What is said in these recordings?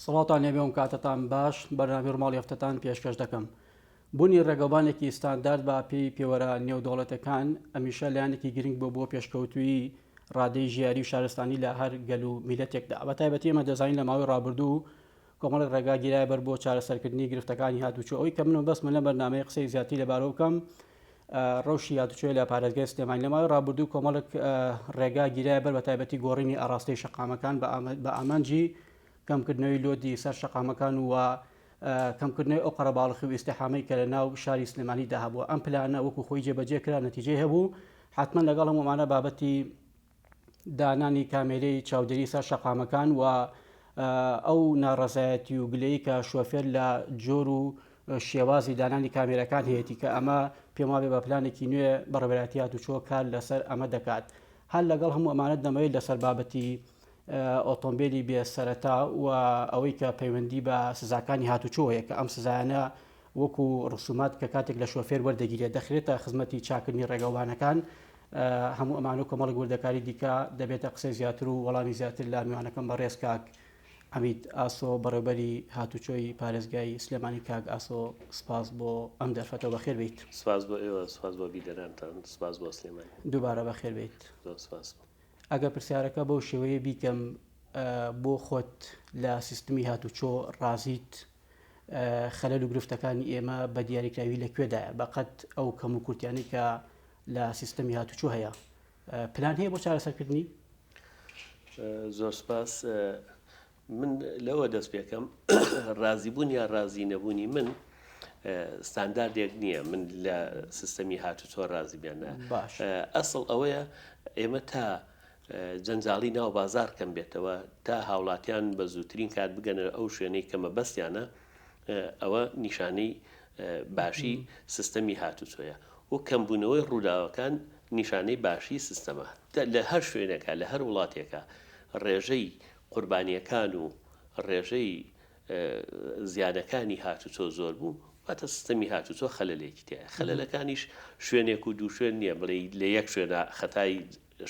سڵاوتان لێبێ و کاتتان باش، بەرنامەی ڕووماڵی هەفتەتان پێشکەش دەکەم. بوونی ڕێگەوبانێکی ستاندارد بە پێی پێوەرە نێودەوڵەتەکان ئەمیشە لایەنێکی گرنگ بووە بۆ پێشکەوتوویی ڕادەی ژیاری و شارستانی لە هەر گەل و میلەتێکدا. بە تایبەتی ئێمە دەزانین لە ماوەی ڕابردوو کۆمەڵێک ڕێگا گیرایە بەر بۆ چارەسەرکردنی گرفتەکانی هاتوچۆ. ئەوەی کە من مەبەستمە لەم بەرنامەیە قسەی زیاتری لەبارەوە بکەم ڕەوشی هاتوچۆیە لە پارێزگای سلێمانی. لە ماوەی ڕابردوو کۆمەڵێک ڕێگا گیرایە بەر بە تایبەتی گۆڕینی ئاڕاستەی شەقامەکان بە ئامانجی کەمکردنەوەی لۆدی سەر شەقامەکان و کەمکردنەوەی ئەو قەرەباڵخی و ئیزدیحامەی کە لە ناو شاری سلێمانیدا هەبووە. ئەم پلانە وەکو خۆی جێبەجێ کرا نەتیجەی هەبوو. حەتمەن لەگەڵ هەموو ئەمانە بابەتی دانانی کامێرەی چاودێری سەر شەقامەکان و ئەو ناڕەزایەتی و گلەیی کە شۆفێر لە جۆر و شێوازی دانانی کامێرەکان هەیەی کە ئەمە پێم وابێ بە پلانێکی نوێ بەڕێوەبەرایەتی هاتوچۆ کار لەسەر ئەمە دەکات. هەر لەگەڵ هەموو ئەمانە دەمەوێت لەسەر بابەتی ئۆتۆمبیلی بێ سەرەتا و ئەوەی کە پەیوەندی بە سزاکانی هاتوچۆ هەیە کە ئەم سزایانە وەکو ڕسومات کە کاتێک لە شۆفێر وەردەگیرێت دەخرێتە خزمەتی چاکردنی ڕێگەوبانەکان هەموو ئەمانە و کۆمەڵێک وردەکاری دیکە دەبێتە قسەی زیاتر و وەڵامی زیاتر لە میوانەکەم بەڕێز کاک عەمید ئاسۆ بەڕێوبەری هاتوچۆی پارێزگای سلێمانی کاک ئاسۆ سپاس بۆ ئەم دەرفەتە بەخێر بیت. سپاس بۆ ئێوە، سپاس بۆ بینەرانتان، سپاس بۆ سلێمانی. دووبارە بەخێر بیت. زۆر سپاس. ئەگەر پرسیارەکە بەو شێوەیە بیکەم بۆ خۆت لە سیستمی هاتوچۆ ڕازیت؟ خەلەل و گرفتەکانی ئێمە بە دیاریکراوی لە کوێدایە؟ بەقەد ئەو کەم و کورتیانەی کە لە سیستەمی هاتوچۆ هەیە پلان هەیە بۆ چارەسەرکردنی؟ زۆر سپاس. من لەوە دەست پێکەم ڕازیبوون یا ڕازی نەبوونی من ستانداردێک نییە من لە سیستەمی هاتوچۆ ڕازی بیان باش ئەسڵ ئەوەیە ئێمە تا جەنجاڵی ناو بازاڕ کەم بێتەوە تا هاوڵاتیان بە زووترین کات بگەنە ئەو شوێنەی کە مەبەستیانە ئەوە نیشانەی باشی سیستەمی هاتوچۆیە و کەمبوونەوەی ڕووداوەکان نیشانەی باشی سیستەمە لە هەر شوێنێکا لە هەر وڵاتێکا ڕێژەی قوربانیەکان و ڕێژەی زیانەکانی هاتوچۆ زۆر بوو واتە سیستەمی هاتوچۆ خەلەلێکی تیایە خەلەلەکانیش شوێنێک و دوو شوێن نییە بڵێ لە یەک شوێنە خەتای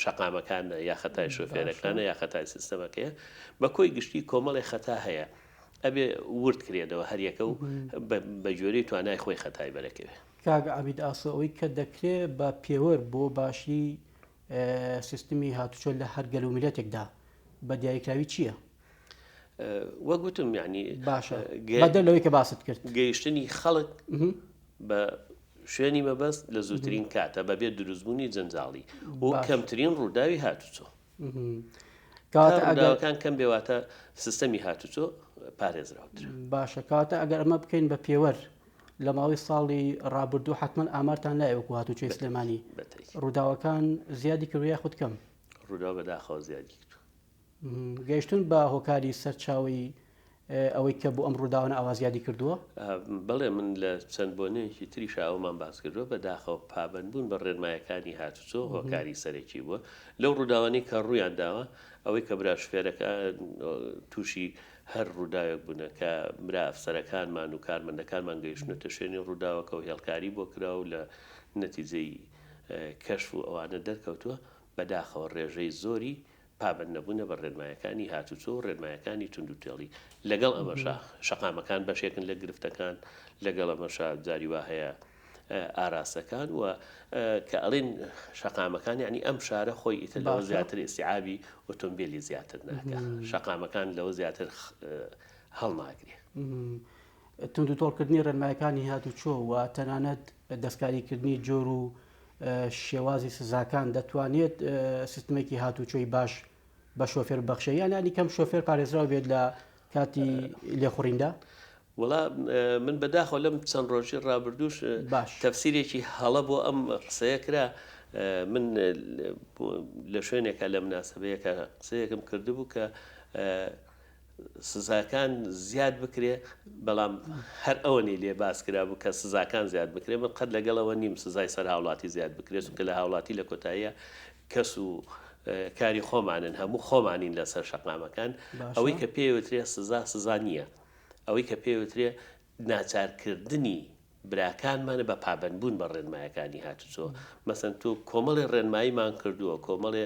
شەقامەکانە یا خەتای شۆفێرەکانە یا خەتای سیستەمەکەیە بە کۆی گشتی کۆمەڵێ خەتا هەیە ئەبێ ورد کرێنەوە هەریەکە و بە گوێرەی توانای خۆی خەتای بەرەکەوێ. کاک عەبید ئاسۆ ئەوەی کە دەکرێ بە پێوەر بۆ باشی سیستمی هاتوچۆ لە هەر گەل و میللەتێکدا بە دیاریکراوی چییە؟ وەک وتم یانی باشە بەدەر لەوەی کە باست کرد گەیشتنی خەڵک بە شوێنی مەبەست لە زووترین کاتە بەبێ دروستبوونی جەنجاڵی و کەمترین ڕووداوی هاتوچۆ. کەواتە ئەگەر ڕووداوەکان کەم بێ واتە سیستەمی هاتوچۆ پارێزراوترە. باشە کەواتە ئەگەر ئەمە بکەین بە پێوەر لە ماوەی ساڵی ڕابردوو حەتمەن ئامارتان لایە وەکو هاتوچۆی سلێمانی ڕووداوەکان زیادی کردووە یاخود کەم؟ ڕووداو بەداخەوە زیادی کردووە. گەیشتون بە هۆکاری سەرچاوەی ئەوەی کە بۆ ئەم ڕووداوانە ئاوا زیادی کردووە؟ بەڵێ من لە چەند بۆنەیەکی تریشا ئەوەمان باس کردووە، بە داخەوە پابەندبوون بە ڕێنمایەکانی هاتوچۆ هۆکاری سەرەکی بووە لەو ڕووداوانەی کە ڕوویان داوە، ئەوەی کە برا شوفێرەکان تووشی هەر ڕووداوێک بوونە کە برا ئەفسەرەکانمان و کارمەندەکانمان گەیشتوونەتە شوێنی ڕووداوەکە و هێڵکاری بۆ کراوە و لە نەتیجەی کەشف و ئەوانە دەرکەوتووە، بەداخەوە ڕێژەی زۆری پابەندنەبوونە بە ڕێنمایەکانی هاتوچۆ و ڕێنمایەکانی توندوتێڵی، لەگەڵ ئەمەشا شەقامەکان بەشێکن لە گرفتەکان، لەگەڵ ئەمەشا جاری وا هەیە ئاراستەکان و کە ئەڵێن شەقامەکان یانی ئەم شارە خۆی ئیتر لەوە زیاتر ئیستیعابی ئۆتۆمبێلی زیاتر ناکا، شەقامەکان لەوە زیاتر هەڵناگرێ. توندوتۆڵکردنی ڕێنمایەکانی هاتوچۆ و تەنانەت دەستکاریکردنی جۆر و شێوازی سزاکان دەتوانێت سیستمێکی هاتوچۆی باش بە شۆفێر ببەخشێ یان لانی کەم شۆفێر پارێزراو بێت لە کاتی لێخوڕیندا؟ وەڵا من بەداخەوە لەم چەند ڕۆژی ڕابردووش باش. تەفسیرێکی هەڵە بۆ ئەم قسەیە کرا من لە شوێنێکا لە مناسەبەیەکا قسەیەکم کردبوو کە سزاکان زیاد بکرێ بەڵام هەر ئەوەنەی لێ باس کرابوو کە سزاکان زیاد بکرێ من قەت لەگەڵ ئەوە نیم سزای سەر هاوڵاتی زیاد بکرێت چونکە لە هاوڵاتی لە کۆتاییە کەس و کاری خۆمانن هەموو خۆمانین لەسەر شەقامەکان ئەوەی کە پێوترێ سزا سزا نییە ئەوەی کە پێوترێ ناچارکردنی براکانمانە بە پابەندبوون بە ڕێنمایەکانی هاتوچۆ مەسەن تۆ کۆمەڵێ ڕێنماییمان کردووە کۆمەڵێ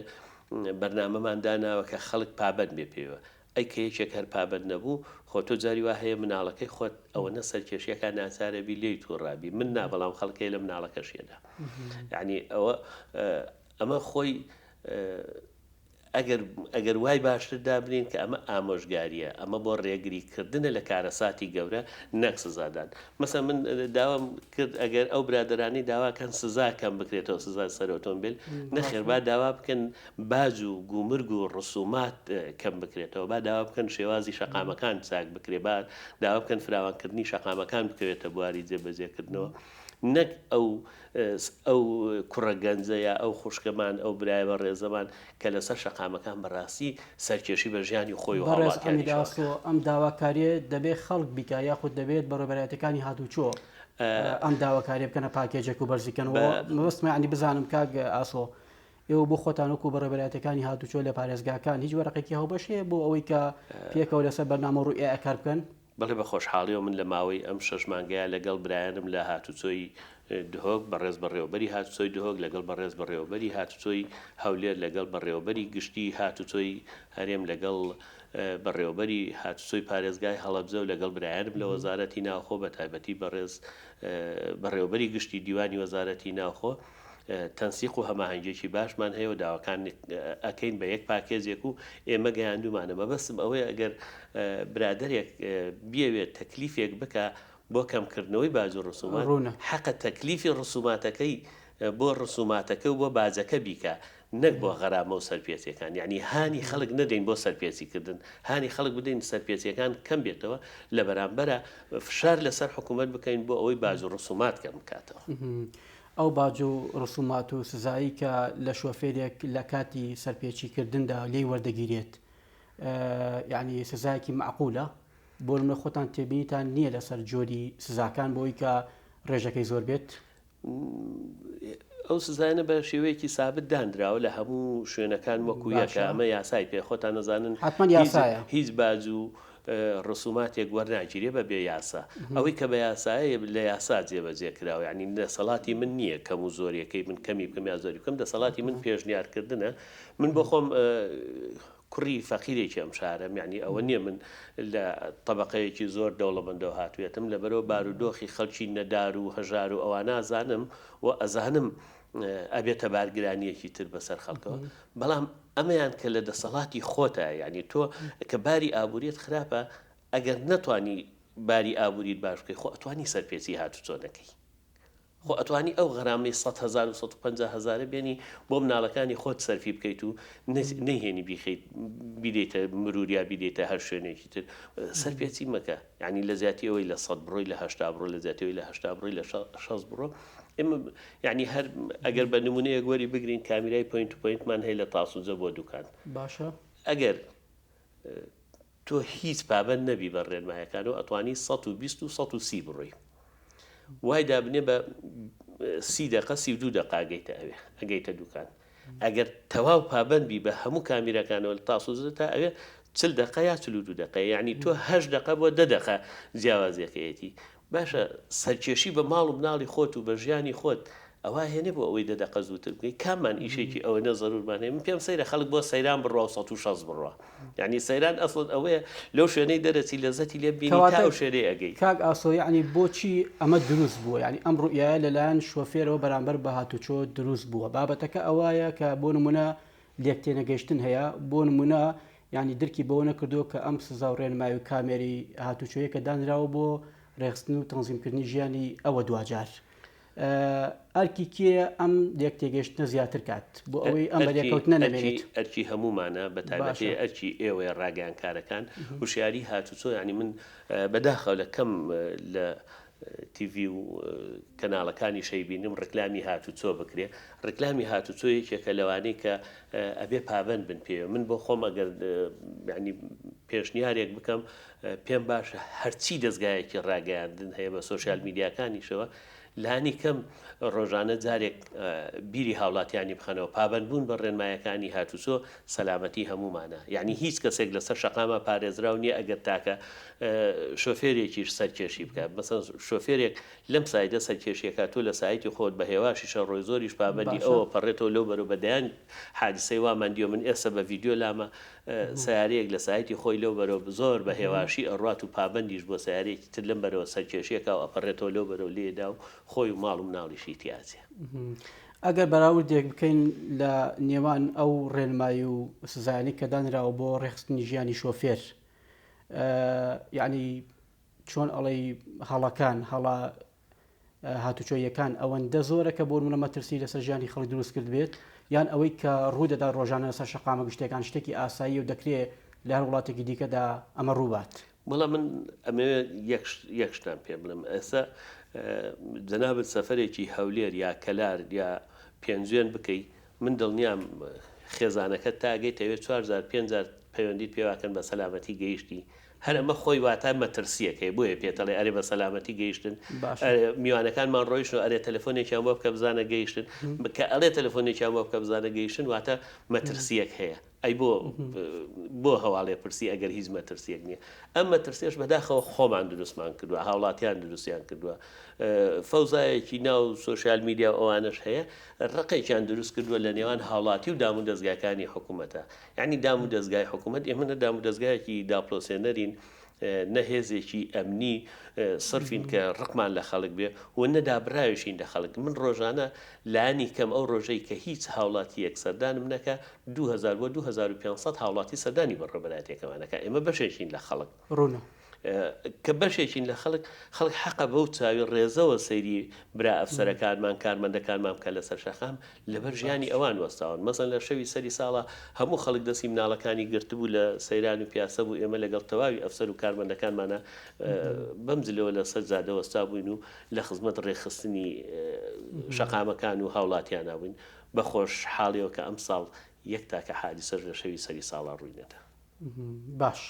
بەرنامەمان داناوە کە خەڵک پابەند بێ پێوە. ئەی کە یەکێک هەر پابەند نەبوو، خۆ تۆ جاری وا هەیە مناڵەکەی خۆت ئەوەنە سەرکێشیەکا ناچارە بی لێی توڕە بی، من نا بەڵام خەڵک هەیە لە مناڵەکەشی ئەدا. یەعنی ئەوە ئەمە خۆی ئەگەر ئەگەر وای باشتر دابنێین کە ئەمە ئامۆژگارییە، ئەمە بۆ ڕێگری کردنە لە کارەساتی گەورە نەک سزادان. مەسەلەن من داوام کرد ئەگەر ئەو برادەرانەی داوا کەن سزا کەم بکرێتەوە سزای سەر ئۆتۆمبێل، نەخێر با داوا بکەن باج و گومرگ و ڕسومات کەم بکرێتەوە، با داوا بکەن شێوازی شەقامەکان چاک بکرێ، با داوا بکەن فراوانکردنی شەقامەکان بکەوێتە بواری جێبەجێکردنەوە، نەک ئەو ئەو کوڕە گەنجە یا ئەو خوشکەمان ئەو برایە بەڕێزەمان کە لەسەر شەقامەکان بەڕاستی سەرکێشی بە ژیانی خۆی و بەڕێز عەمید هاوڵاتیانیشەوە ئاسۆ ئەکا. ئەم داواکارییە دەبێت خەڵک بیکا یاخود دەبێت بەڕێوەبەرایەتیەکانی هاتوچۆ ئەم داواکاریە بکەنە پاکێجێک و بەرزی کەنەوە بە مەبەستمە یانی بزانم کاک ئاسۆ ئێوە بۆ خۆتان وەکو بەڕێوەبەرایەتیەکانی هاتوچۆ لە پارێزگاکان هیچ وەرەقێکی هاوبەش هەیە بۆ ئەوەی کە پێکەوە لەسەر بەرنامە و ڕوئیای کار بکەن؟ بەڵێ بە خۆشحاڵیەوە من لە ماوەی ئەم شەش مانگەیا لەگەڵ برایانم لە هاتوچۆی دهۆک، بەڕێز بەڕێوەبەری هاتوچۆی دهۆک لەگەڵ بەڕێز بەڕێوەبەری هاتوچۆی هەولێر لەگەڵ بەڕێوەبەری گشتی هاتوچۆی هەرێم لەگەڵ بەڕێوەبەری هاتوچۆی پارێزگای هەڵەبجە و لەگەڵ برایانم لە وەزارەتی ناوخۆ بە تایبەتی بەڕێز بەڕێوەبەری گشتی دیوانی وەزارەتی ناوخۆ تەنسیق و هەماهەنگیەکی باشمان هەیە و داواکان ئەکەین بە یەک پاکێجێک و ئێمە گەیاندومانە مەبەستم ئەوەیە ئەگەر برادەرێک بیەوێت تەکلیفێک بکا بۆ کەمکردنەوەی باج و ڕسومات ڕوونە. حەقە تەکلیفی ڕسوماتەکەی بۆ ڕسوماتەکە و بۆ باجەکە بیکا نەک بۆ غەرامە و سەرپێچیەکان یەعنی هانی خەڵک نەدەین بۆ سەرپێچی کردن هانی خەڵک بدەین سەرپێچیەکان کەم بێتەوە لە بەرامبەرا فشار لەسەر حکومەت بکەین بۆ ئەوەی باج و ڕسومات کەم بکاتەوە. ئەو باج و ڕسومات و سزایەی کە لە شۆفێرێک لە کاتی سەرپێچی کردندا لێی وەردەگیرێت یانی سزایەکی مەعقولە؟ بۆ نمونە خۆتان تێبینیتان نییە لەسەر جۆری سزاکان بۆی کە ڕێژەکەی زۆر بێت؟ ئەو سزایانە بە شێوەیەکی سابت دانراوە لە هەموو شوێنەکان وەکو یەکە ئەمە یاسای پێ خۆتان نەزانن حتمما یاسایە هیچ باج و ڕسوماتێک وەرناگیرێ بە بێ یاسا. ئەوەی کە بە یاسایە لە یاسا جێبەجێ کراوە یانی دەسەڵاتی من نییە کەم و زۆریەکەی من کەمی بکەم یا زۆری بکەم دەسەڵاتی من پێشنیار کردنە من بۆ خۆم کوڕی فەقیرێکی ئەم شارەم یانی ئەوە نییە من لە تەبەقەیەکی زۆر دەوڵەمەندەوە هاتوێتم لەبەرەوە بارودۆخی خەڵکی نەدار و هەژار و ئەوانە ئەزانم و ئەزانم ئەبێتە بارگرانیەکی تر بەسەر خەڵکەوە بەڵام ئەمەیان کە لە دەسەڵاتی خۆتە یانی تۆ کە باری ئابووریت خراپە ئەگەر نەتوانی باری ئابووریت باش بکەی خۆ ئەتوانی سەرپێچی هاتوچۆ نەکەی خۆ ئەتوانی ئەو غەرامەی 100 هەزار و 150 هەزارە بێنی بۆ مناڵەکانی خۆت سەرفی بکەیت و نەیهێنی بیخەیت بیدەیتە مروریا بیدەیتە هەر شوێنێکی تر سەرپێچی مەکە یعنی لە جیاتی ئەوەی لە 100 بڕۆی لە 80 بڕۆ لە جیاتی ئەوەی لە 80 بڕۆی لە 60 بڕۆ ئێمە یعنی هەر ئەگەر بە نمونەیەک وەری بگرین کامیرای point to point مان هەیە لە تاسوجە بۆ دوکان باشە. ئەگەر تۆ هیچ پابەند نەبی بە ڕێنمایەکانەوە ئەتوانی 120 و 130 بڕۆی وای دابنێ بە سی دەقە 32 دەقە ئەگەیتە ئەوێ ئەگەیتە دوکان ئەگەر تەواو پابەند بی بە هەموو کامیراکانەوە لە تاسوجە تا ئەوێ چل دەقە یا 42 دەقە یعنی تۆ هەشت دەقە بۆ دە دەقە جیاوازیەکەیەتی باشە سەرکێشی بە ماڵ و مناڵی خۆت و بە ژیانی خۆت ئەوا هێنێ بۆ ئەوەی دە دەقە زووتر بگەی کاممان ئیشێکی ئەوەنە زەرورمان هەیە من پێم سەیرە خەڵک بۆ سەیران بڕوا و 160 بڕوا یعنی سەیران ئەسڵەن ئەوەیە لەو شوێنەی دەرەچی لەزەتی لێ ببینی تا کەواتە ئەو شوێنەی ئەگەی. کاک ئاسۆ یەعنی بۆچی ئەمە دروست بووە یعنی ئەم ڕوئیایە لەلایەن شۆفێرەوە بەرامبەر بە هاتوچۆ دروست بووە بابەتەکە ئەوایە کە بۆ نمونە لێکتێنەگەیشتن هەیە بۆ نمونە یانی درکی بەوە نەکردووە کە ئەم سزا و ڕێنمایی و کامێرەی هاتوچۆیە کە دانراوە بۆ ڕێکخستن و تەنزیمکردنی ژیانی ئەوە دواجار ئەرکی کێیە ئەم لێکتێگەیشتنە زیاتر کات بۆ ئەوەی ئەم بەرێکەوتنە نەمێنێت؟ ئەرکی هەموومانە بە تایبەتی ئەرکی ئێوەیە ڕاگەیانکارەکان هوشیاری هاتوچۆ یانی من بەداخەوە لە کەم لە تیڤی و کەناڵەکانیش ئەیبینم ڕیکلامی هاتوچۆ بکرێ ڕیکلامی هاتوچۆ یەکێکە لەوانەی کە ئەبێ پابەند بن پێ من بۆ خۆم ئەگەر یعنی پێشنیارێک بکەم پێم باشە هەرچی دەستگایەکی ڕاگەیاندن هەیە بە سۆشیال میدیاکانیشەوە. لانی کەم ڕۆژانە جارێک بیری هاوڵاتیانی بخەنەوە پابەندبوون بە ڕێنمایەکانی هاتوچۆ سەلامەتی هەموومانە یعنی هیچ کەسێک لەسەر شەقامە پارێزراو نییە ئەگەر تاکە شۆفێرێکیش سەرکێشی بکات مەسەن شۆفێرێک لەم سایدە سەرکێشیەکە تۆ لە سایتی خۆت بە هێواشیشە ڕۆی زۆریش پابەندی ئەوە پەڕێتەوە لەو بەرەو بە دەیان حادیسەی وامان دیوە من ئێستا بە ڤیدیۆ لامە سەیارەیەک لە سایتی خۆی لەو بەرەو زۆر بە هێواشی ئەڕوات و پابەندیش بۆ سەیارەیەکی تر لەم بەرەوە سەرکێشیەکا و ئەپەڕێتەوە لەو بەرەو لێیدا و خۆی و ماڵ و مناڵیشی تیا ئەچێ. ئەگەر بەراوردێک بکەین لە نێوان ئەو ڕێنمایی و سزایانەی کە دانراوە بۆ ڕێکخستنی ژیانی شۆفێر یعنی چۆن ئەڵێی هەڵەکان هەڵە هاتوچۆییەکان ئەوەندە زۆرە کە بۆ نمونە مەترسی لەسەر ژیانی خەڵک دروست کردبێت یان ئەوەی کە ڕوودەدات ڕۆژانە لەسەر شەقامە گشتیەکان شتێکی ئاساییە و دەکرێت لە هەر وڵاتێکی دیکەدا ئەمە ڕووبات؟ وەڵا من ئەمەوێت یەک شتان پێ بڵێم ئێستا جەنابت سەفەرێکی هەولێر یا کەلار یا پێنجوێن بکەی من دڵنیام خێزانەکەت تا گەیتە ئەوێ چوار جار پێنج جار پەیوەندیت پێواکەن بە سەلامەتی گەیشتی هەر ئەمە خۆی واتا مەترسیەک هەیە بۆیە پێت ئەڵێ ئەرێ بە سەلامەتی گەیشتن باشە. ئەرێ میوانەکانمان ڕۆیشتن و ئەرێ تەلەفۆنێکیان بۆ بکە بزانە گەیشتن کە ئەڵێ تەلەفۆنێکیان بۆ بکە بزانە گەیشتن واتە مەترسیەک هەیە ئەی بۆ بۆ هەواڵێ پرسی ئەگەر هیچ مەترسیەک نییە ئەم مەترسیەش بەداخەوە خۆمان دروستمان کردووە هاوڵاتیان دروستیان کردووە فەوزایەکی ناو سۆشیال میدیا و ئەوانەش هەیە ڕقێکیان دروست کردووە لە نێوان هاوڵاتی و دامودەزگاکانی حکوومەتە یانی دام و دەزگای حکوومەت ئێمە نە دام و دەزگایەکی داپڵۆسێنەرین نە هێزێکی ئەمنی سرفین کە ڕقمان لە خەڵک بێ و نە دابراویشین لە خەڵک من ڕۆژانە لانی کەم ئەو ڕۆژەی کە هیچ هاوڵاتیەک سەردانم نەکا 2000 بۆ 2500 هاوڵاتی سەردانی بەڕێوەبەرایەتیەکەمان ئەکا ئێمە بەشێکین لە خەڵک. ڕوونە. کە بەشێکین لە خەڵک، خەڵک حەقە بەو چاوی ڕێزەوە سەیری برا ئەفسەرەکانمان، کارمەندەکانمان بکات لەسەر شەقام، لەبەر ژیانی ئەوان وەستاون. مەسەلەن لە شەوی سەری ساڵا هەموو خەڵک دەستی مناڵەکانی گرتبوو لە سەیران و پیاسە بوو، ئێمە لەگەڵ تەواوی ئەفسەر و کارمەندەکانمانا بەم جلەوە لەسەر جادە وەستابووین و لە خزمەت ڕێکخستنی شەقامەکان و هاوڵاتیانا بووین. بە خۆشحاڵیەوە کە ئەمساڵ یەک تاکە حادیسەش لە شەوی سەری ساڵا ڕووی نەدا. باش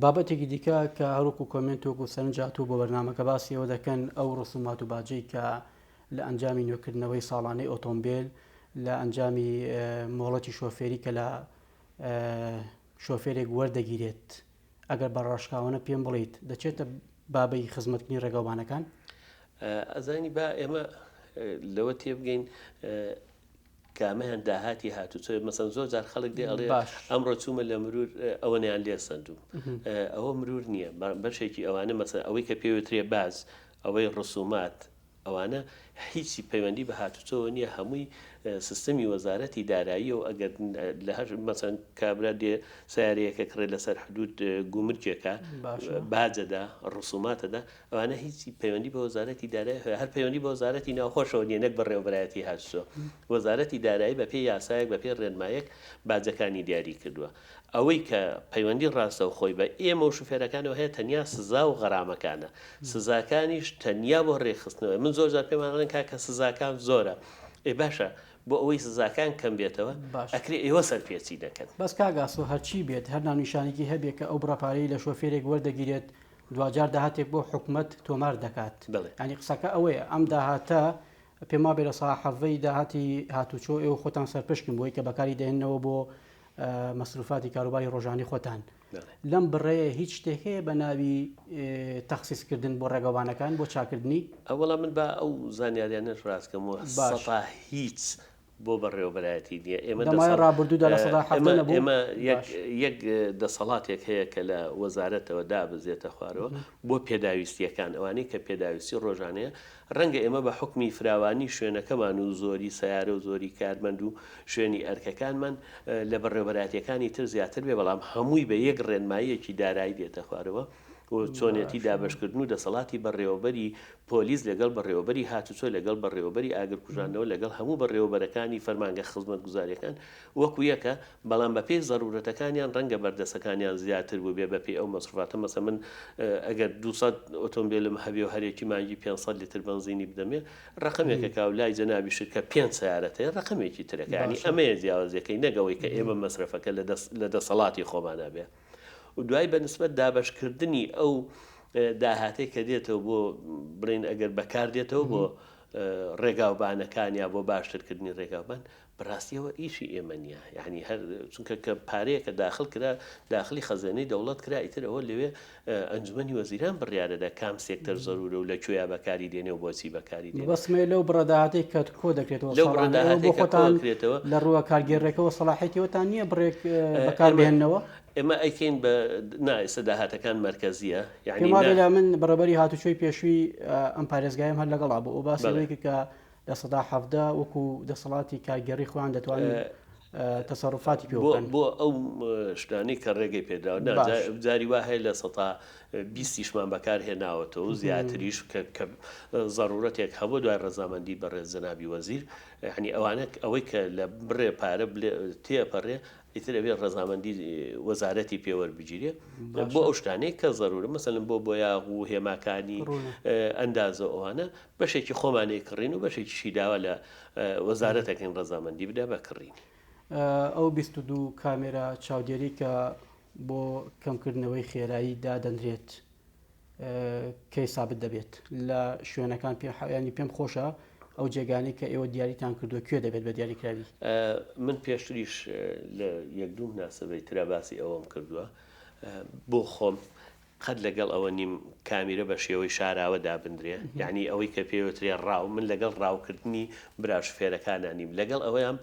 بابەتێکی دیکە کە هەروەکو کۆمێنت وەکو سەرنج هاتوو بۆ بەرنامەکە باسی ئەوە دەکەن ئەو ڕسومات و باجەی کە لە ئەنجامی نوێکردنەوەی ساڵانەی ئۆتۆمبیل لە ئەنجامی مۆڵەتی شۆفێری کە لە شۆفێرێک وەردەگیرێت ئەگەر بە ڕاشکاوانە پێم بڵیت دەچێتە بابەی خزمەتکردنی ڕێگاوبانەکان؟ ئەزانی با ئێمە لەوە تێبگەین کامەیان داهاتی هاتوچۆیە مەسەن زۆر جار خەڵک دێ ئەڵێ ئەمڕۆ چوومە لە مرور ئەوەنیان لێ سەندوم ئەوە مرور نییە بەشێکی ئەوانە مەسەن ئەوەی کە پێوترێ باز ئەوەی ڕسومات ئەوانە هیچی پەیوەندی بە هاتوچۆوە نییە هەمووی سیستەمی وەزارەتی داراییە و ئەگەر لە هەر مەسەن کابرا دێ سیارەیەکە کڕێ لەسەر حدود گومرکێکە باجەدا ڕسوماتەدا ئەوانە هیچی پەیوەندی بە وەزارەتی دارایی هەیە هەر پەیوەندی بە وەزارەتی ناوخۆشەوە نییە نەک بەڕێوەبەرایەتی هاتوچۆ وەزارەتی دارایی بەپێی یاسایەک بەپێی ڕێنمایەک باجەکانی دیاری کردووە ئەوەی کە پەیوەندی ڕاستەوخۆی بە ئێمە و شوفێرەکانەوە هەیە تەنیا سزا و غەرامەکانە سزاکانیش تەنیا بۆ ڕێکخستنەوەی من زۆر جار پێمان ئەڵێن کاکە سزاکان زۆرە ئێ باشە بۆ ئەوەی سزاکان کەم بێتەوە ئەکرێ ئێوە سەرپێچی نەکەن. بەس کاک ئاسۆ هەرچی بێت هەر ناونیشانێکی هەبێ کە ئەو بڕە پارەی لە شۆفێرێک وەردەگیرێت دواجار داهاتێک بۆ حکومەت تۆمار دەکات. بەڵێ. یانی قسەکە ئەوەیە ئەم داهاتە پێم وابێ 17% داهاتی هاتوچۆ ئێوە خۆتان سەرپشکن بۆی کە بەکاری دەهێننەوە بۆ مەسروفاتی کاروباری ڕۆژانی خۆتان. لەم بڕەیە هیچ شتێک هەیە بە ناوی تەخسیسکردن بۆ ڕێگەوبانەکان بۆ چاکردنی؟ وەڵا من با ئەو زانیاریانەش ڕاستکەمەوە باش. سەتا هیچ بۆ بەڕێوەبەرایەتی نییە. ئێمە لە ماوەی دەسەڵ ڕابردوودا 17% ئێمە نەبوو؟ ئێمە یەک باش. یەک دەسەڵاتێک هەیە کە لە وەزارەتەوە دابەزێتە خوارەوە بۆ پێداویستییەکان، ئەوانەی کە پێداویستی ڕۆژانەیە، ڕەنگە ئێمە بە حوکمی فراوانی شوێنەکەمان و زۆری سەیارە و زۆری کارمەند و شوێنی ئەرکەکانمان لە بەڕێوەبەرایەتییەکانی تر زیاتر بێ، بەڵام هەمووی بە یەک ڕێنماییەکی دارایی دێتە خوارەوە و چۆنێتی باشە. دابەشکردن و دەسەڵاتی بەڕێوەبەری پۆلیس لەگەڵ بەڕێوەبەری هاتوچۆ، لەگەڵ بەڕێوەبەری ئاگرکوژاندنەوە، لەگەڵ هەموو بەڕێوەبەرەکانی فەرمانگە خزمەتگوزارییەکان وەکو یەکە، بەڵام بەپێی زەرورەتەکانیان ڕەنگە بەردەسەکانیان زیاتر بووبێ بەپێی ئەو مەسروفاتە، مەسەلەن من ئەگەر 200 ئۆتۆمبێلم هەبێ و هەرێکی مانگی 500 لیتر بەنزینی بدەمێ ڕەقەمێکە کا و لای جەنابیشت کە پێنج سەیارەت هەیە ڕەقەمێکی ترەکە، یانی باشە. ئەمەیە جیاوازیەکەی نەک ئەوەی کە ئێمە مەسرەفەکە لە دەست لە دەسەڵاتی خۆمانا بێ و دوای بە نسبەت دابەشکردنی ئەو. داهاتەی کە دێتەوە بۆ بڵێین ئەگەر بەکار دێتەوە بۆ ڕێگاوبانەکان یا بۆ باشترکردنی ڕێگاوبان بەڕاستی ئەوە ئیشی ئێمە نییە یعنی هەر چونکە کە پارەیەکە داخل کرا داخلی خەزێنەی دەوڵەت کرا ئیتر ئەوە لەوێ ئەنجومەنی وەزیران بڕیارەدا کام سێکتەر زەرورە و لە کوێیا بەکاری دێنێ و بۆچی بەکاری دێنێ. مەبەستمەیە لەو بڕە داهاتەی کە کۆ دەکرێتەوە لەو بڕە ساڵانە ئێوە داهاتەی بۆ کە کۆ خۆتان ئەکرێتەوە لە ڕووە کارگێڕیەکەوە سەڵاحیەتی ئەوەتان نییە بڕێک بەکار ئێمە بهێننەوە؟ ئێمە ئەیکەین بە نا ئێستا داهاتەکان مەرکەزیە پێم یعنی وابێ نا لە من بەڕێوەبەری هاتوچۆی پێشووی ئەم پارێزگایەم هەر لەگەڵا بوو ئەو باسی بەڵێ. ئەوەی کرد کە 17% وەکو دەسەڵاتی کارگێڕی خۆیان دەتوانن تەسەروفاتی پێوە بۆ بکەن. بۆ ئەو شتانەی کە ڕێگەی پێدراوە نا باش. جاری وا هەیە 20%یشمان بەکار هێناوەتەوە و زیاتریش کە کە زەڕوورەتێک هەبوو دوای ڕەزامەندی بەڕێز جەنابی وەزیر یانی ئەوانە ئەوەی کە لە بڕێ پارە بلێ تێئەپەڕێ ئیتر ئەبێ ڕەزامەندی وەزارەتی پێ وەربگیرێ بۆ ئەو شتانەی کە زەرورە مەسەلەن بۆ بۆیاغ و هێماکانی ئەندازە ئەوانە بەشێکی خۆمانەی کڕین و بەشێکیشی داوا لە وەزارەتەکەین ڕەزامەندی بدا بە کڕینی. ئەو 22 کامێرا چاودێری کە بۆ کەمکردنەوەی خێرایی دادەنرێت کەی سابت دەبێت لە شوێنەکان پێ ینی پێم خۆشە ئەو جێگانەی کە ئێوە دیاریتان کردووە کوێ دەبێت بە دیاریکراوی؟ من پێشتریش لە یەک دوو مناسەبەی ترا باسی ئەوەم کردووە بۆ خۆم قەت لەگەڵ ئەوە نیم کامیرە بە شێوەی شاراوە دابندرێ یعنی ئەوەی کە پێوترێ ڕاو من لەگەڵ ڕاوکردنی برا شوفێرەکانا نیم لەگەڵ ئەوەیام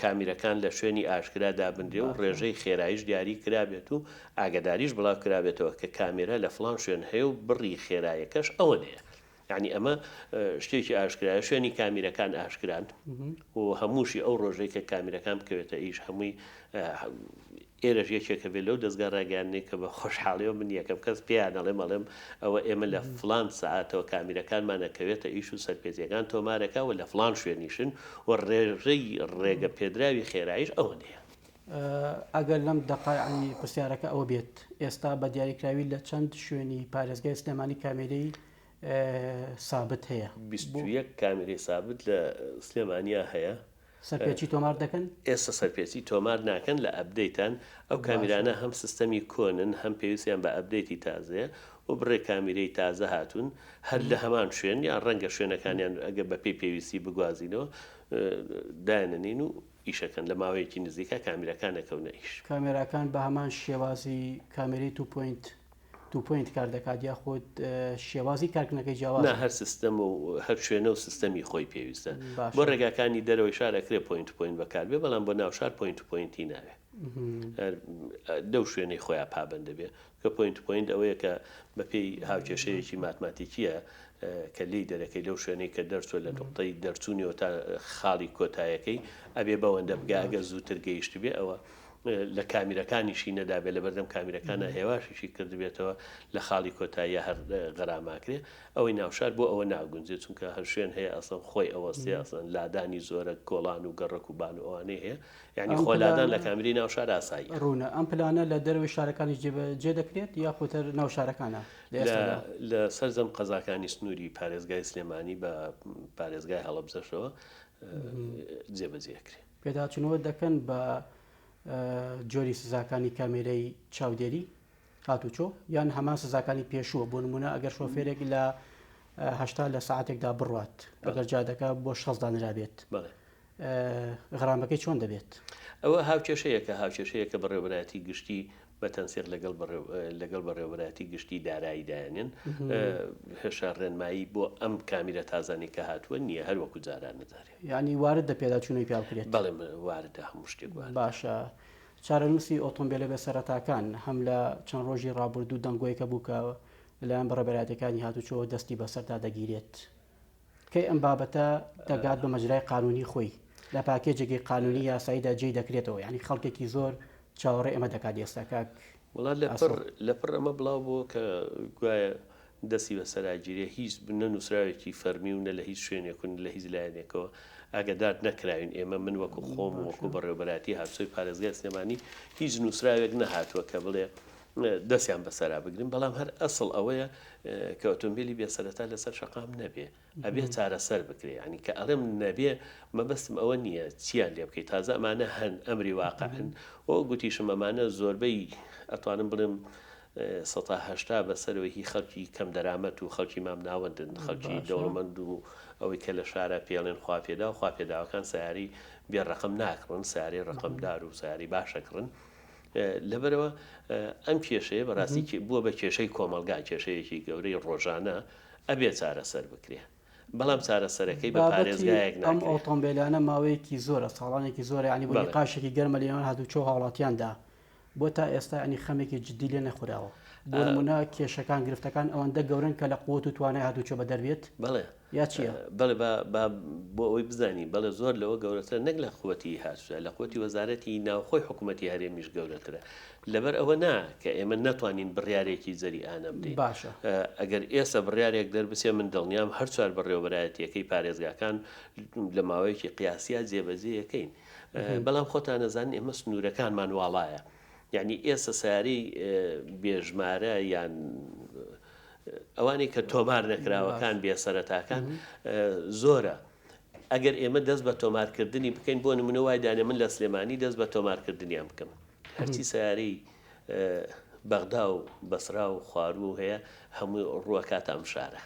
کامیرەکان لە شوێنی ئاشکرا دابنرێ و ڕێژەی خێرایش دیاری کرابێت و ئاگەداریش بڵاو کرابێتەوە کە کامێرا لە فڵان شوێن هەیە و بڕی خێرایەکەش ئەوەنەیە. یانی ئەمە شتێکی ئاشکرایە شوێنی کامیرەکان ئاشکران و هەمووشی ئەو ڕۆژەی کە کامیرەکان بکەوێتە ئیش هەمووی ئێرەش یەکێکە بێ لەو دەزگا ڕاگەیاندنەی کە بە خۆشحاڵیەوە من یەکەم کەس پێیان ئەڵێم ئەڵێم ئەوە ئێمە لە فڵان سەعاتەوە کامیرەکانمان ئەکەوێتە ئیش و سەرپێچیەکان تۆمارەکە و لە فڵان شوێنیشن و ڕێژەی ڕێگە پێدراوی خێرایش ئەوەنەیە. ئەگەر لەم دەقە یانی پرسیارەکە ئەوە بێت ئێستا بە دیاریکراوی لە چەند شوێنی پارێزگای سلێمانی کامێرەی سابت هەیە؟ 21 کامێرەی سابت لە سلێمانیا هەیە. سەرپێچی تۆمار دەکەن؟ ئێستا سەرپێچی تۆمار ناکەن لە update ان ئەو کامیرانە هەم سیستەمی کۆنن هەم پێویستیان بە update ی تازەیە و بڕێک کامیرەی تازە هاتوون هەر لە هەمان شوێن یان ڕەنگە شوێنەکانیان ئەگەر بەپێی پێویستی بگوازینەوە دایانەنین و ئیشەکەن لە ماوەیەکی نزیکا کامیرەکان ئەکەونە ئیش. کامێراکان بە هەمان شێوازی کامێرەی two point two point کار دەکات یاخود شێوازی کارکردنەکەی جیاوازە؟ نا هەر سیستەم و هەر شوێنە و سیستەمی خۆی پێویستە. بۆ باشە. ڕێگاکانی دەرەوەی شار ئەکرێ point to point بەکار بێ بەڵام بۆ ناو شار point to point ی ناوێ هەر لەو شوێنەی خۆیا پابەند دەبێ کە point to point ئەوەیە کە بەپێی هاوکێشەیەکی ماتماتیکیە کە لێی دەرەکەی لەو شوێنەی کە دەرچوە لە نوقتەی دەرچوونیەوە تا خاڵی کۆتایەکەی ئەبێ بەوەندە بگا ئەگەر زووتر گەیشتبێ ئەوە لە کامیرەکانیشی نەدابێ لەبەردەم کامیرەکانە هێواشیشی کردبێتەوە لە خاڵی کۆتاییە هەر غەراماکرێ ئەوەی ناوشار بۆ ئەوە ناگونجێ چونکە هەر شوێن هەیە ئەسڵەن خۆی ئەوەستێ ئەسڵەن لادانی زۆرە کۆڵان و گەڕەک و بان و ئەوانەی هەیە یانی ئەم خۆ لادان پلانە لە کامیرەی ناو شار ئاساییە. ڕوونە ئەم پلانە لە دەرەوەی شارەکانیش جێبەجێ دەکرێت یاخود هەر ناو شارەکانە لە لە ئێستادا؟ لە سەرجەم قەزاکانی سنووری پارێزگای سلێمانی بە پارێزگای هەڵەبجەشەوە جێبەجێ ئەکرێ. پێداچوونەوە دەکەن بە جۆری سزاکانی کامێرەی چاودێری هاتوچۆ یان هەمان سزاکانی پێشووە بۆ نمونە ئەگەر شۆفێرێک لە 80 لە ساعتێکدا بڕات ئەگەر جادەکە بۆ 60 دانرابێت غرامەکەی چۆن دەبێت؟ ئەوە هاوکێشەیەکە هاوکێشەیەکە بەڕێوەبەرایەتی گشتی بە تەنسیق لەگەڵ لەگەڵ بەڕێوەبەرایەتی گشتی دارایی دایانێن هێشتا ڕێنمایی بۆ ئەم کامیرە تازانەی کە هاتووە نییە هەر وەکو جاران نەجارێ. یانی واردە پێداچوونەوەی پیا بکرێت؟ بەڵێ واردە هەموو شتێک واردە. باشە چارەنووسی ئۆتۆمبێلە بێ سەرەتاکان هەم لە چەند ڕۆژی ڕابردوو دەنگۆیەکە بوو کە لەلایەن بەڕێبەرایەتیەکانی هاتوچۆوە دەستی بەسەردا دەگیرێت کەی ئەم بابەتە دەگات بە مەجرای قانونی خۆی لە پاکێجێکی قانونی یاساییدا جێی دەکرێتەوە یانی خەڵکێکی زۆر چاوەڕێ ئەمە دەکات ئێستا کاک وەڵا لە ئاسۆ. پڕ لە پڕ ئەمە بڵاو بۆوە کە گوایە دەستی بەسەرا گیرێ هیچ نە نووسراوێکی فەرمی و نە لە هیچ شوێنێک و نە لە هیچ لایەنێکەوە ئاگەدار نەکراوین ئێمە من وەکو خۆم و وەکو باشە. بەڕێوەبەرایەتی هاتوچۆی پارێزگای سلێمانی هیچ نووسراوێک نەهاتووە کە بڵێ دەستیان بەسەرا بگرن بەڵام هەر ئەسڵ ئەوەیە کە ئۆتۆمبیلی بێ سەرەتا لەسەر شەقام نەبێ ئەبێ چارەسەر بکرێ یانی کە ئەڵێم نەبێ مەبەستم ئەوە نییە چیان لێ بکەی تازە ئەمانە هەن ئەمری واقعن و گوتیشم ئەمانە زۆربەی ئەتوانم بڵێم. 80% بەسەرەوەی هی خەڵکی کەم دەرامەت و خەڵکی مامناوەندن، خەڵکی دەوڵەمەند و ئەوەی کە لە شارە پێڵێن خواپێداو، خواپێداوەکان سەیارەی بێ ڕەقەم ناکڕن، سەیارەی ڕەقەمدار و سەیارەی باش ئەکڕن. لەبەرئەوە ئەم کێشەیە بەڕاستی بووە بە کێشەی کۆمەڵگا، کێشەیەکی گەورەی ڕۆژانە ئەبێ چارەسەر بکرێ. بەڵام چارەسەرەکەی بە بابەتی پارێزگایەک ئەم ناکرێ. ئۆتۆمبێلانە ماوەیەکی زۆرە، ساڵانێکی زۆرە یانی بۆ بەڵێ. نیقاشێکی گەرمە لە نێوان هاتوچۆ و هاوڵاتیاندا، بۆ تا ئێستا یانی خەمێکی جدی لێ نەخوراوە؟ بۆ نموونە کێشەکان، گرفتەکان ئەوەندە گەورەن کە لە قوت و توانای هاتوچۆ بەدەر بێت؟ بەڵێ. یا چییە؟ بەڵێ با با بۆ ئەوەی بزانین بەڵێ زۆر لەوە گەورەترە نەک لە قوتی هاتوچۆ لە قوتی وەزارەتی ناوخۆی حکوومەتی هەرێمیش گەورەترە لەبەر ئەوە نا کە ئێمە نەتوانین بڕیارێکی جەریئانە بدەین. باشە. ئەگەر ئێستا بڕیارێک دەربچێ من دڵنیام هەر چوار بەڕێوەبەرایەتییەکەی پارێزگاکان لە ماوەیەکی قیاسیا جێبەجێ ئەکەین. بەڵام خۆتان ئەزانن ئێمە سنوورەکانمان واڵایە. یانی ئێستا سەیارەی بێ ژمارە یان ئەوانەی کە تۆمار نەکراوەکان بێ سەرەتاکان زۆرە. ئەگەر ئێمە دەست بە تۆمارکردنی بکەین بۆ نمونە وای دانێ من لە سلێمانی دەست بە تۆمارکردنیان بکەم هەرچی سیارەی بەغدا و بەسرا و خواروو هەیە هەمووی ڕووەکاتە ئەم شارە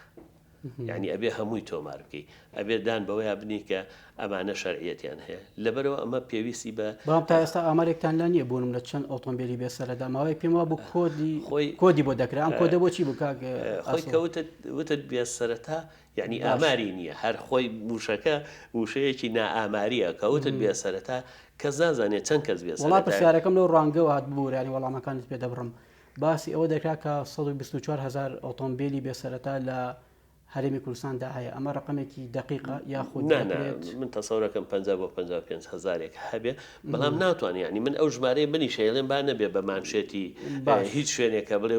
یعنی ئەبێ هەمووی تۆمار بکەی ئەبێ دان بەوەیا بنی کە ئەمانە شەرعیەتیان هەیە لەبەرەوە ئەمە پێویستی بە بەڵام تا ئێستا ئامارێکتان لا نییە بۆ نمونە چەند ئۆتۆمبیلی بێ سەرەدا ماوەیەک پێم وابوو کۆدی خۆی کۆدی بۆ دەکرا ئەم کۆدە بۆ چی بوو کاک خۆی ئاسۆ؟ کە وتت وتت بێ سەرەتا یەعنی باشە. ئاماری نییە هەر خۆی وشەکە وشەیەکی نائامارییە کە وتت بێ سەرەتا کەس نازانێت چەند کەس بێ وەڵا سەرەتایە. پرسیارەکەم لەو ڕوانگەوە هات ببورە یانی وەڵامەکانت پێ دەبڕم باسی ئەوە دەکرا کە 124 هەزار ئۆتۆمبیلی بێ سەرەتا لە هەرێمی کوردستاندا هەیە ئەمە ڕەقەمێکی دەقیقە یاخود نا نا دەکرێت؟ من تەسەورەکەم 50 بۆ 55 هەزارێک هەبێ بەڵام ناتوانێ یانی من ئەو ژمارەیە منیش ئەیڵێم با نەبێ بە مانشێتی باش. هیچ شوێنێک کە بڵێ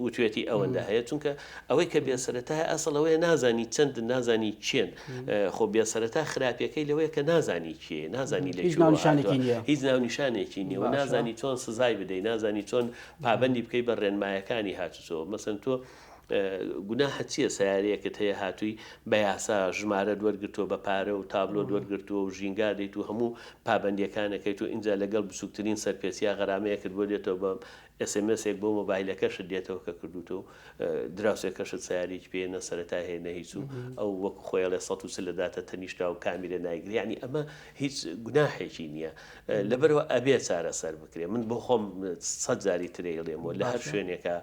وتوێتی ئەوەندە هەیە چونکە ئەوەی کە بێ سەرەتایە ئەسڵ ئەوەیە نازانی چەندن نازانی کێن خۆ بێ سەرەتا خراپیەکەی لەوەیە کە نازانی کێیە نازانی لە هیچ کوێوە هاتووە ناونیشانێکی نییە. هیچ ناونیشانێکی نییە و باشە. نازانی چۆن سزای بدەی نازانی چۆن پابەندی بکەی بە ڕێنمایەکانی هاتوچۆ مەسەن تۆ گوناحت چییە سەیارەیەکت هەیە هاتووی بە یاسا ژمارەت وەرگرتووە بە پارە و تابلۆت وەرگرتووە و ژینگا دەیت و هەموو پابەندیەکان ئەکەیت و ئینجا لەگەڵ بچووکترین سەرپێچیا غەرامەیەکت بۆ دێتەوە بە ئێس ئێم ئێسێک بۆ مۆبایلەکەشت دێتەوە کە کردووتە و دراوسێکەشت سەیارەیەکی پێیە نە سەرەتای هەیە نە هیچ و ئەو وەکو خۆی ئەڵێ 140 داتە تەنیشتا و کامیرە نایگرێ یعنی ئەمە هیچ گوناحێکی نییە لەبەرەوە ئەبێ چارەسەر بکرێ من بۆ خۆم سەد جاری ترەیڵێمەوە لە هەر باشە. شوێنێکە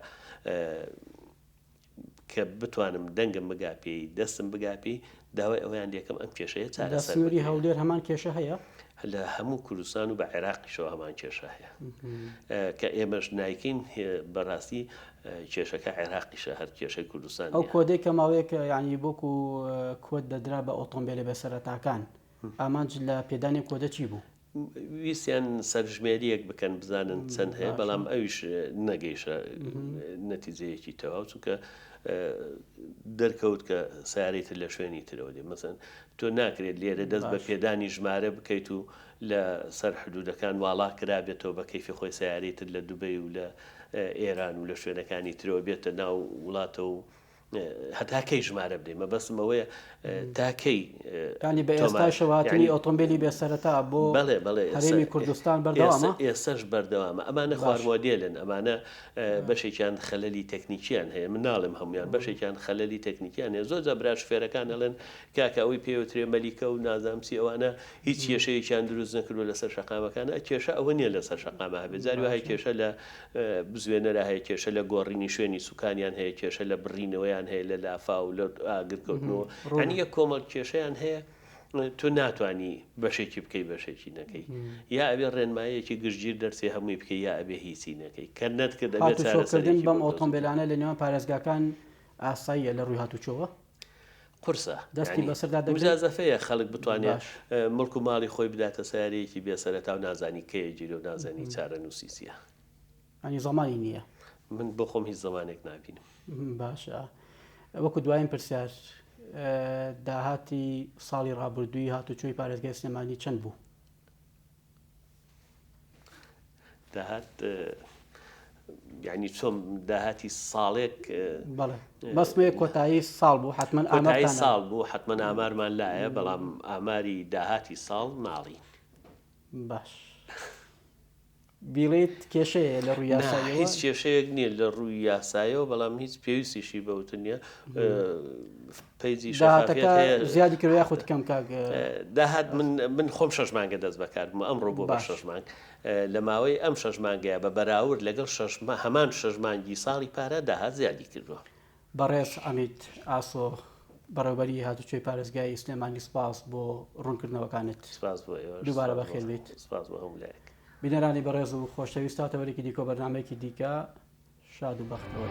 کە بتوانم دەنگم بگا پێی، دەستم بگا پێی، داوای ئەوەیان لێکەم ئەم کێشەیە لە چارەسەر سنووری بکرێ. هەولێر هەمان کێشە هەیە؟ لە هەموو کوردستان و بە عێراقیشەوە هەمان کێشە هەیە. کە ئێمەش نایکەین بەڕاستی کێشەکە عێراقیشە هەر کێشەی کوردستان ئەو نییە. کۆدەی کە ماوەیەک یانی وەکو کۆد دەدرا بە ئۆتۆمبێلە بێسەرەتاکان، ئامانج لە پێدانی ئەم کۆدە چی بوو؟ ویستیان سەرژمێرییەک بکەن بزانن چەند هەیە، بەڵام ئەویش نەگەیشە نەتیجەیەکی تەواو، چونکە دەرکەوت کە سەیارەی تر لە شوێنی ترەوە دێ. مەسەن تۆ ناکرێت لێرە دەست بە پێدانی ژمارە بکەیت و لە سەر حدودەکان واڵا کرابێتەوە بە کەیفی خۆی سەیارەی تر لە دوبەی و لە ئێران و لە شوێنەکانی ترەوە بێتە ناو وڵاتەوە و هەتا کەی ژمارە بدەین مەبەستم ئەوەیە تا کەی یانی بە ئێستاشەوە هاتنی ئۆتۆمبیلی بێ سەرەتا بۆ بەڵێ بەڵێ هەرێمی کوردستان بەردەوامە ئێستاش بەردەوامە ئەمانە خوار مۆدێلن ئەمانە بەشێکیان خەلەلی تەکنیکیان هەیە من ناڵێم هەمویان بەشێکیان خەلەلی تەکنیکیان هەیە زۆر جا برا شوفێرەکان ئەڵێن کاکە ئەوەی پێوترێ مەلیکە و نازانم چی ئەوانە هیچ کێشەیەکیان دروست نەکردووە لەسەر شەقامەکان کێشە ئەوە نییە لەسەر شەقامە هەبێت جاری وایە کێشە لە بزوێنەرا هەیە، کێشە لە گۆڕینی شوێنی سوکانیان هەیە، کێشە لە بڕینەوەیان هەیە لە لافاو و لە ئاگرکەوتنەوە، یانی یەک کۆمەڵ کێشەیان هەیە تۆ ناتوانی بەشێکی بکەی بەشێکی نەکەی، یا ئەبێ ڕێنماییەکی گشتگیر دەرچێ هەمووی بکەی یا ئەبێ هیچی نەکەی، کە نەتکرد ئەبێ هاتوچۆکردن چارەسەرێکی بەم بۆ بدۆزیتەوە. ئۆتۆمبێلانە لە نێوان پارێزگاکان ئاساییە لە ڕووی هاتوچۆوە؟ قورسە دەستی یانی بەسەردا دەگرن؟ مجازەفەیە خەڵک بتوانێ باش. مڵک و ماڵی خۆی بداتە سەیارەیەکی بێ سەرەتا و نازانی کەی ئەگیرێ و نازانی چارەنووسی چییە. یانی زەمانی نییە؟ من بۆ خۆم هیچ زەمانێک نابینم. باشە وەکو دوایین پرسیار داهاتی ساڵی ڕابردووی هاتوچۆی پارێزگای سلێمانی چەند بوو؟ داهات یعنی چۆن داهاتی ساڵێک بەڵێ بەسمێ کۆتایی ساڵ بوو حتمما کۆتایی ساڵ بوو حتمما ئامارمان لایە بەڵام ئاماری داهاتی ساڵ ناڵین باش. بیڵێیت کێشەیە لە ڕووی نا یاساییەوە؟ هیچ کێشەیەک نییە لە ڕووی یاسایەوە بەڵام هیچ پێویستیشی بە وتن نییە پەیجی شەفافیەت داهاتەکە هەیە زیادی کردوە یاخود کەم کاک داهات من من خۆم شەش مانگە دەست بەکار بووم ئەمڕۆ بووە بە باش شەش مانگ لە ماوەی ئەم شەش مانگەیە بە بەراورد لەگەڵ شەش هەمان شەش مانگی ساڵی پارە داهات زیادی کردووە. بەڕێز عەمید ئاسۆ بەڕێوبەری هاتوچۆی پارێزگای سلێمانی سپاس بۆ ڕوونکردنەوەکانت. سپاس بۆ ئێوەش دووبارە سپاس بۆ بەخێر بێیت. سپاس بۆ هەموو لایەک. بینەرانی بەڕێز و خۆشەویست تا تەوەرێکی دیکە و بەرنامەیەکی دیکە شاد و بەختەوەر.